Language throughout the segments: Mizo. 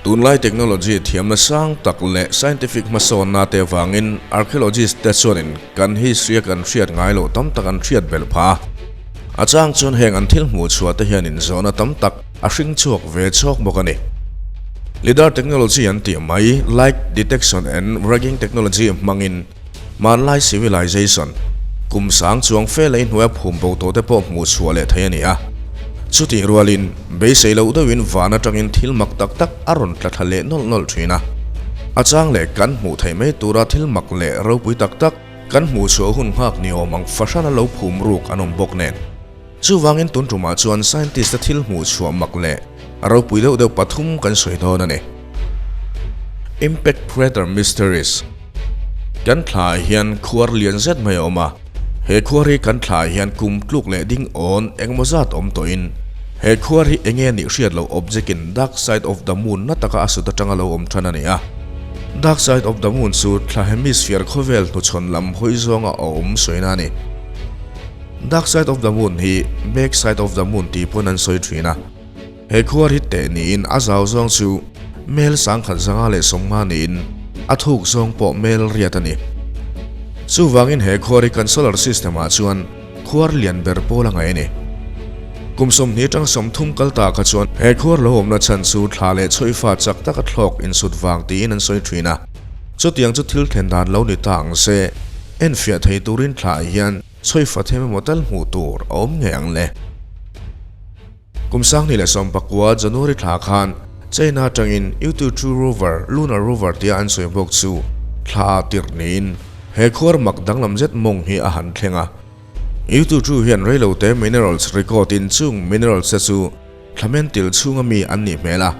Tunlai technology thiamna sang tak leh scientific hmasawnna te avangin archaeologist te chuanin kan history a kan hriat ngai loh tam tak an hriat belh phah a. A chang chuan heng an thil hmuh chhuah te hianin zawhna tam tak a hring chhuak ve chawk bawk a ni. Lidar technology an tih mai light detection and ranging technology hmangin hmanlai civilization kum sang chuang fe lei hnuaia phum bo tawh te pawh hmuh chhuah leh thei a ni a. Chutih rualin beisei loh deuhin van atangin thil mak tak tak a rawn tla thla leh nawlh nawlh thin a. A chang leh kan hmuh theih mai tura thil mak leh ropui tak tak kan hmuh chhuah hun nghak ni awm ang fahran a lo phum ruk an awm bawk nen. Chuvangin tun tumah chuan scientist te thil hmuh chhuah mak leh a ropui deuh deuh pathum kan sawi dawn a ni. Impact Crater Mysteries Kan thla ah hian khuar lian zet mai a awm a, he khuar hi kan thla ah hian kum tluk leh ding awn engemaw zat awm tawhin he khuar hi enge nih hriat loh object in dark side of the moon na taka a sut atanga lo awm than a ni a. Dark side of the moon chu thla hemisphere khawvel hnuchhawn lam hawi zawnga a awm sawina a ni. Dark side of the moon hi back side of the moon tih pawn an sawi thin a, he khuar hi teh niin a zau zawng chu mel 1095 niin a thuk zawng pawh mel riat a ni. Chuvangin he khuar hi kan solar system ah chuan khuar lian ber pawl a ngaih a ni. Kum 20 atang 30 kal ta kha chuan he khuar lo awmna chhan chu thla leh chhawifa chak taka thlawk insut vang tiin an sawi thin a, chutiang chu thil thlen dan lo ni ta ang se enfiah thei turin thla ah hian Chhawi fathem emaw tal hmuh tur a awm ngei ang le. Kum 2019 January thla khan China atangin Yutu-2 rover, lunar rover tia an sawi bawk chu thla ah tirh niin he khuar mak danglam zet mawng hi a han thleng a. Yutu-2 hian reilote minerals record in chung minerals te chu thlamen til chhunga mi an nih hmel a.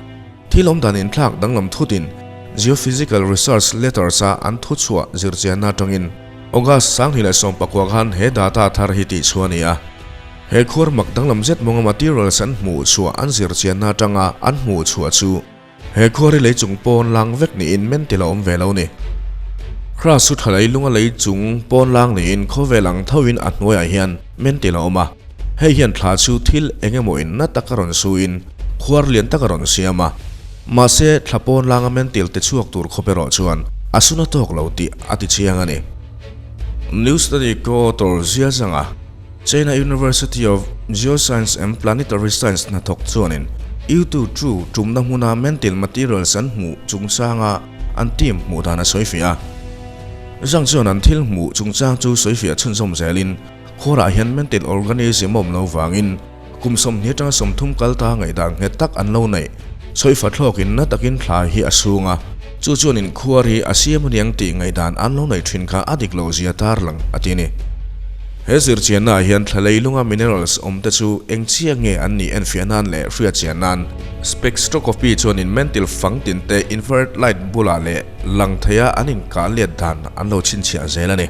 Thil awm dan inthlak danglam thutin Geophysical Research Letters a an thuchhuah zirchianna atangin August 2019 khan he data thar hi tihchhuah a ni a. He khuar mak danglam zet mawnga materials an hmuh chhuah an zirchianna atanga an hmuh chhuah chu he khuar hi lei chung pawn lang vek niin mentil a awm ve lo ni. Kras chu tha lei lunga lei chung pawn lang niin khawvel ang thoin a hnuaiah hian mentil a awm a. Hei hian thla chu thil eng emaw in na tak a rawn suin khuar lian tak a rawn siam a. Mahse, thla pawn langa mentil te chhuak tur khawp erawh chuan a suna tawk lo tih a ti chiang a ni. New study co-author Zia Zhang-a China University of Geoscience and Planetary Science hnathawk chuanin U2 True tumna hmuna mentil materials an hmuh chungchanga an team hmuh dan a sawifiah a. Zhang chuan an thil hmuh chungchang chu sawifiah chhunzawm zelin Khuarah hian mental organism a awm lo vangin kum 20 atanga 30 kal ta ngaihdan nghet tak an lo neih. Chhawifa thlawkin na takin thla hi a sung a, chu chuan in khuar hi a siam aniang tih ngaihdan an lo neih thin kha a dik loh zia tarlang a ti a ni. He zirchianna ah hian thla leilunga minerals awm te chu eng chiah nge an nih enfiah nan leh hriatchian nan spectroscopy chuan in mental fang tin te infrared light bulah leh lang theia an inkah let dan an lo chhinchhiah zel a ni.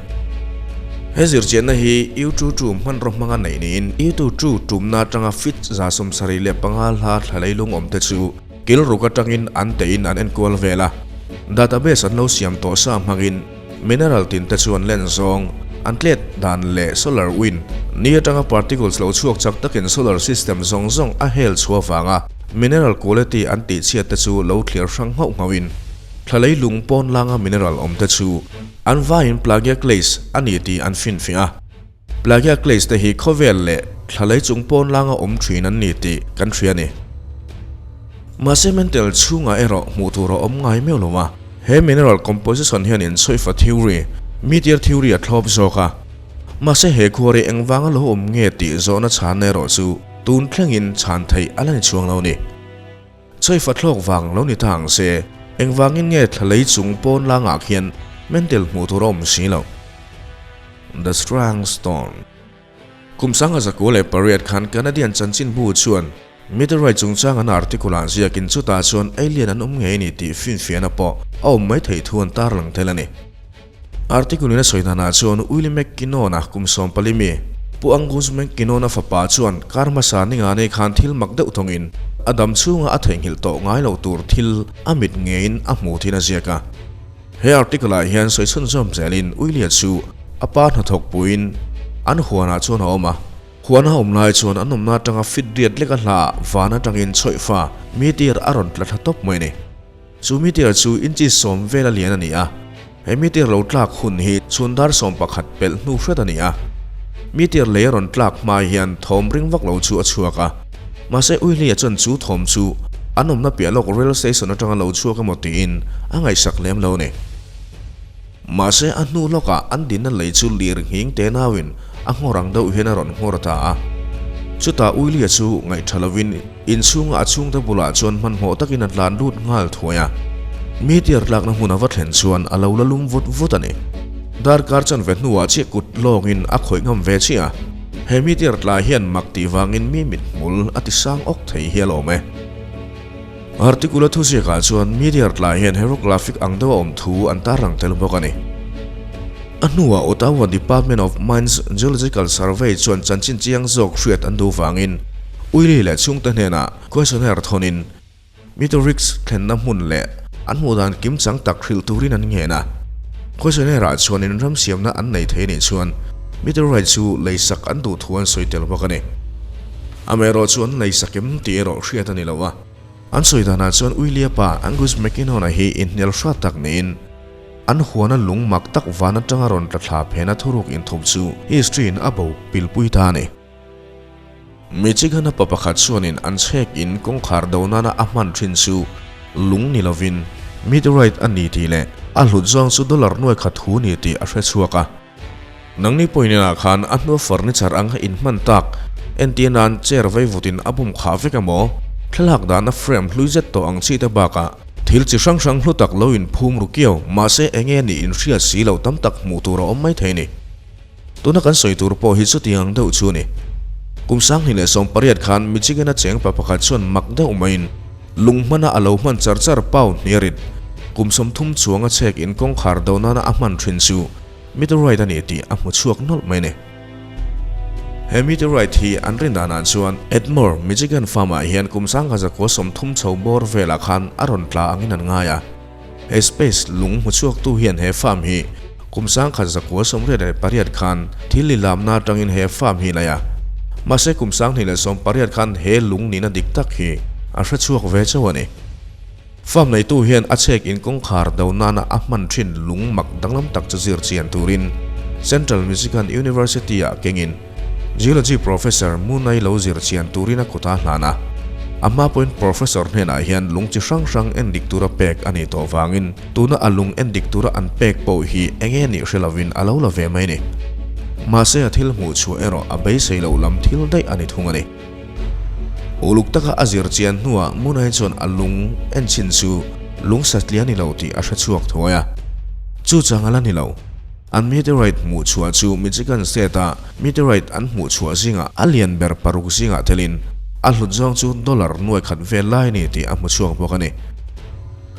He zirchianna hi U2 2 hmanraw hmanga neih niin U2 2 tumna atanga feet 75 hla thla leilung awm te chu kil ruk atangin an tein an enkual vel a. Database an lo siam tawh sa hmangin mineral tin te chu an len zawng, an tlet dan leh solar wind ni atanga particles lo chhuak chak takin solar system zawng zawng a hel chhuah vanga mineral quality an tihchhiat te chu lo thlir hrang nghauh nghauhin Thla leilung pawn langa mineral awm te chu an vaiin plagioclase a ni tih an finfiah a. Plagioclase te hi khawvel leh thla leichung pawn langa awm thin an ni tih kan hria a ni. Mahse mental chhungah erawh hmuh tur a awm ngai meuh lo a. He mineral composition hian inchhawifa theory, meteor theory a thlawp zawk a. Mahse he khuari engvanga lo awm nge tih zawhna chhanna erawh chu tun thlengin chhan theih a la ni chhuang lo a ni. Chhawifa thlawk vang lo ni ta ang se, engvangin nge thla lei chung pawn langah khian mentel hmuh tur a awm si lo? The Strang Stone Kum 1908 khan Canadian chanchinbu chuan meteorite chungchang an article ah ziakin chutah chuan alien an awm ngei ni tih finfiahna pawh a awm mai theih thu an tarlang tel a ni. Article in a sawi danah chuan Willie McKinnon-a kum 14 mi, Pu Angus McKinnon-a fapa chuan kar hmasa ninga nei khan thil mak deuh thawngin a dam chhunga a theihnghilh tawh ngai loh tur thil a mit ngeiin a hmuh thin a ziak a. He article ah hian sawi chhunzawm zelin Willie-a chu a pa hnathawk puiin an huanah chuan a awm a. Huana awm lai chuan an awmna atanga fit riat lek a hla van atangin chhawihfa meteor a rawn tla thla tawp mai a ni. Chu meteor chu inchi sawm vela lian a ni a, he meteor lo tlak hun hi chhun dar 11 pelh hnu hret a ni a. Meteor lei a rawn tlak hma hian thawm ring vak lo chu a chhuak a, mahse Uihlia chuan chu thawm chu an awmna piah lawk rail station atanga lo chhuak emaw tiin a ngaihsak lem lo a ni. Mahse a hnu lawkah an dinna lei chu lir nghing te nauin a nghawr ang deuh hian a rawn nghawr ta a. Chutah Uilia chu ngaihtha lovin inchhunga a chhungte bulah chuan hmanhmawh takin a tlan lut nghal thuai a. Meteor tlakna hmun a va thlen chuan a lo la lum vut vut a ni. Darkar chanve hnuah chiah kut lawngin a khawih ngam ve chiah a. He meteor tla hian mak tih vangin mi mithmul a ti sang awk thei hial awm e. Article a thuziakah chuan meteor tlai hian hieroglyphic ang deuh a awm thu an tarlang tel bawk a ni. A hnuah Ottawa Department of Mines Geological Survey chuan chanchin chiang zawk hriat an duh vangin Uili leh chhungte hnenah questionnaire thawnin meteorites thlenna hmun leh an hmuh dan kimchang tak hrilh turin an ngen a. Questionnaire-ah chuan inramsiamna an nei thei anih chuan meteorite chu leisak an duh thu an sawi tel bawk a ni. Amaherawh chu an leisak em tih erawh hriat a ni lo a. An sawi danah chuan Uilia pa Angus McKinnon-a hi inhnial hrat tak niin an huana lung mak tak van atanga rawn tla thla phena thuruk inthup chu history-in a bo pilpui ta a ni. Michigan-a pa pakhat chuanin an chhek in kawngkhar do nana a hman thin chu lung ni lovin meteorite a ni tih leh a hlut zawng chu dollar nuai khat hu ni tih a hre chhuak a. Nangni pawhin inah khan a hnua furniture ang kha inhman tak, entir nan chair veivutin a bum khah vek emaw, thlalak dahna frame hlui zet tawh ang chi te bakah thil chi hrang hrang hlu tak lo inphum ru kiau, mahse enge nih inhriat si loh tam tak hmuh tur a awm mai thei a ni. Tuna kan sawi tur pawh hi chutiang ang deuh chu a ni. Kum 2018 khan Michigan-a cheng pa pakhat chuan mak deuh maiin lung hmana a lo hman char char pound hniarin kum 30 chuang a chhek in kawngkhar do nana a hman thin chu Meteorite a ni tih a hmu chhuak nawlh mai a ni. He meteorite hi an rin danah chuan Edmore, Michigan farm-ah hian kum 1930 chho bawr velah khan a rawn tla angin an ngai a. He space lung hmu chhuaktu hian he farm hi kum 1988 khan thil lilamna atangin he farm hi lei a. Mahse kum 2018 khan he lung nihna dik tak hi a hre chhuak ve chauh a ni. Farm neitu hian a chhek in kawngkhar do nana a hman thin lung mak danglam tak chu zir chian turin Central Michigan University-ah kengin Geology Professor Munai lo zir chian turin a kut a hlan a. A hma pawhin Professor hnenah hian lung chi hrang hrang endik tura pek a nih tawh vangin tuna a lung endik tura an pek pawh hi enge nih hre lovin a lo la ve mai a ni. Mahse a thil hmuh chhuah erawh a beisei loh lam thil daih a ni thung a ni. Uluk taka a zir chian hnuah Munai chuan a lung enchhin chu lung satliah a ni lo tih a hre chhuak thuai a. Chu chang a la ni lo. An meteorite hmuh chhuah chu Michigan State-a meteorite an hmuh chhuah zingah a lian ber paruk zingah telin a hlut zawng chu dollar nuai khat vel lai a ni tih a hmu chhuak bawk a ni.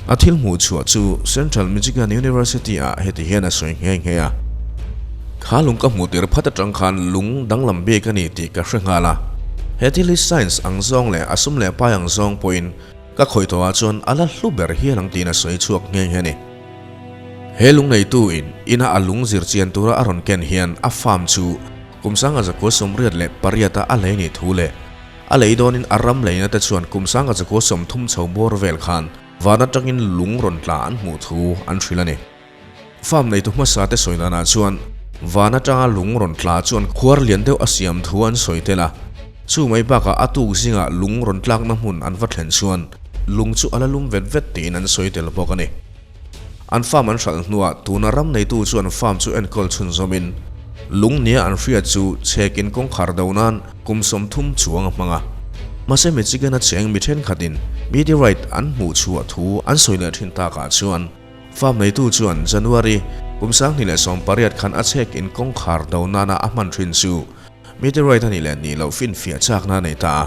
A thil hmuh chhuah chu Central Michigan University-ah heti hian a sawi nghe nghe a, Kha lung ka hmuh tir phat atang khan lung danglam bik a ni tih ka hre nghal a. He thil hi science ang zawng leh a sum leh pai ang zawng pawhin ka khawih tawhah chuan a la hlu ber hial ang tiin a sawi chhuak nghe nghe a ni. He lung neitu in ina a lung zir chian tura a rawn ken hian a farm chu kum 1988-a a lei nih thu leh A lei dawnin a ram leina te chuan kum 1930 chho bawr vel khan van atangin lung rawn tla an hmuh thu an hrilh a ni. Farm neitu hmasa te sawi danah chuan van atanga lung rawn tla chuan khuar lian deuh a siam thu an sawi tel a, chu mai bakah a tuk zingah lung rawn tlakna hmun an va thlen chuan lung chu a la lum vet vet tiin an sawi tel bawk a ni. An farm an hralh hnuah tuna ram neitu chuan farm chu enkawl chhunzawmin lung nia an hriat chu chhekin kawngkhar do nan kum 30 chuang a hmang a. Mahse Michigan-a cheng mi thenkhatin meteorite an hmuh chhuah thu an sawi leh thin takah chuan farm neitu chuan January kum 2018 khan a chhekin kawngkhar do nana a hman thin chu meteorite a nih leh nih loh finfiah chakna a nei ta a.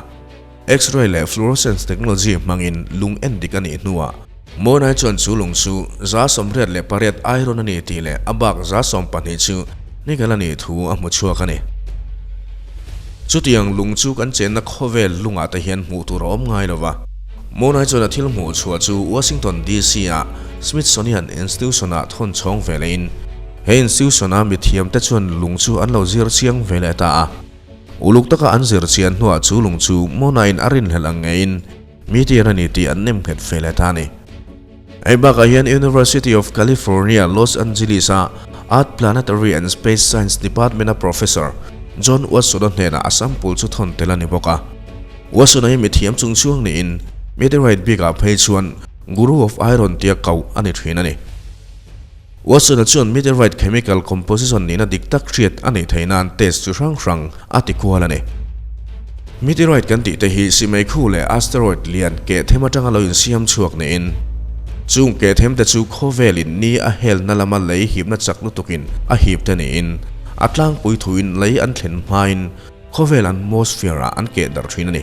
X-ray leh fluorescence technology hmangin lung en dik a nih hnuah Monai chuan chu lung chu 88 iron a ni tih leh a bak 12% chu nickel a nih thu a hmu chhuak a ni. Chutiang lung chu kan chenna khawvel lungah te hian hmuh tur a awm ngai lo va. Monai chuan a thil hmuh chhuah chu Washington DC-a Smithsonian Institution-ah thawn chhawng ve lehin he institution-a mithiamte chuan lung chu an lo zir chiang ve leh ta a. Uluk taka an zir chian hnuah chu lung chu Mona-in a rinhlelh ang ngeiin meteor a ni tih an nem nghet ve leh ta a ni. Hei bakah hian University of California, Los Angeles-a Earth, Planetary and Space Science Department-a Professor John Watson-a hnenah a sample chu thawn tel a ni bawk a. Watson-a hi mithiam chung chuang niin meteorite bikah phei chuan Guru of Iron tia koh a ni thin a ni. Watson-a chuan meteorite chemical composition nihna dik tak hriat a nih theih nan test chu hrang hrang a ti kual a ni. Meteorite kan tih te hi simeikhu leh asteroid lian keh them atanga lo insiam chhuak niin, chung keh them te chu khawvelin ni a helna lama lei hipna chak lutukin a hip te niin, a tlangpui thuin lei an thlen hmain khawvel atmosphere-ah an keh darh thin a ni.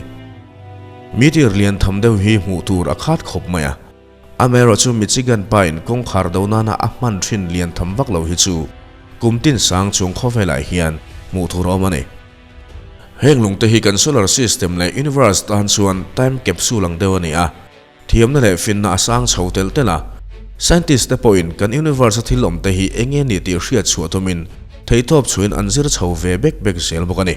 Meteor lian tham deuh hi hmuh tur a khat khawp mai a. Amaherawhchu Michigan pa in kawngkhar do nana a hman thin lian tham vak lo hi chu kum tin sang chung khawvelah hian hmuh tur a awm a ni. Heng lungte hi kan solar system leh universe tan chuan time capsule ang deuh a ni a, thiamna leh finna a sang chho telh telh a. Scientist te pawhin kan universe a thil awmte hi eng nge ni tih hriat chhuah tumin theihtawp chhuin an zir chho ve bek bek zel bawk a ni.